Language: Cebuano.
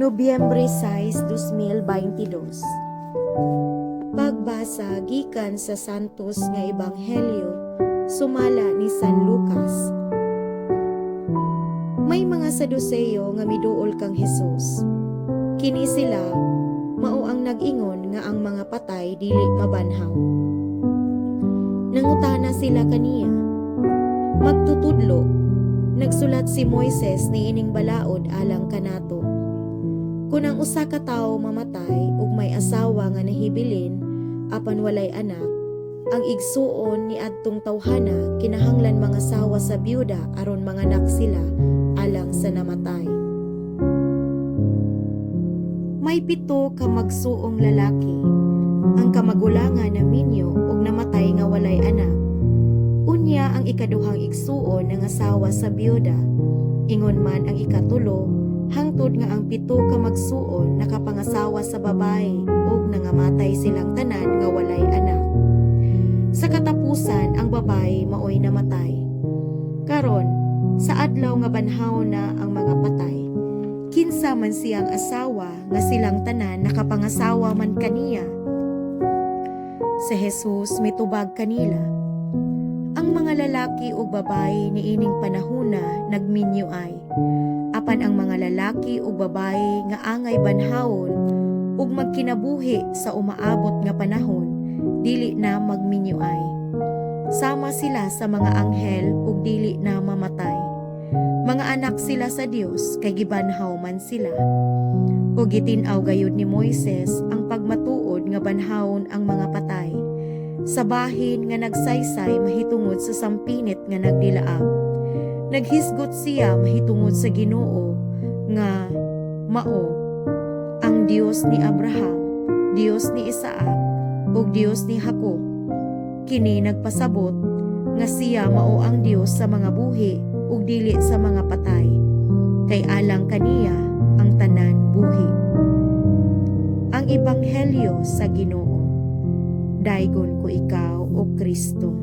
Nobyembre 6, 2022. Pagbasa gikan sa Santos nga Ebanghelyo sumala ni San Lucas. May mga Saduceo nga miduol kang Hesus. Kini sila mao ang nag-ingon nga ang mga patay dili mabanhaw. Nangutana sila kaniya, "Magtutudlo, nagsulat si Moises niining balaod alang kanato. Kung ang usa ka tawo mamatay ug may asawa nga nahibilin apan walay anak, ang igsuon ni adtong tawhana kinahanglan mangasawa sa byuda aron manganak sila alang sa namatay. May 7 ka magsuong lalaki. Ang kamagulangan naminyo ug namatay nga walay anak. Unya ang ikaduhang igsuon nangasawa sa byuda. Ingon man ang ikatulo, hangtod nga ang 7 ka magsuon nakapangasawa sa babae ug nangamatay silang tanan nga walay anak. Sa katapusan, ang babae maoy namatay. Karon, sa adlaw nga banhaw na ang mga patay, kinsa man siyang asawa nga silang tanan nakapangasawa man kaniya?" Si Jesus mitubag kanila, "Ang mga lalaki ug babae niining panahona nagminyo ay. Apan ang mga lalaki ug babae nga angay banhawon ug magkinabuhi sa umaabot nga panahon, dili na magminyo ay. Sama sila sa mga anghel ug dili na mamatay. Mga anak sila sa Dios kay gibanhaw man sila. Ug gitin-aw gayud ni Moises ang pagmatuod nga banhawon ang mga patay, sa bahin nga nagsaysay mahitungod sa sampinit nga nagdilaab. Naghisgot siya mahitungod sa Ginoo nga mao ang Dios ni Abraham, Dios ni Isaac, ug Dios ni Jacob. Kini nagpasabot nga siya mao ang Dios sa mga buhi ug dili sa mga patay. Kay alang kaniya ang tanan buhi." Ang Ebanghelyo sa Ginoo. Daygon ko ikaw, O Kristo.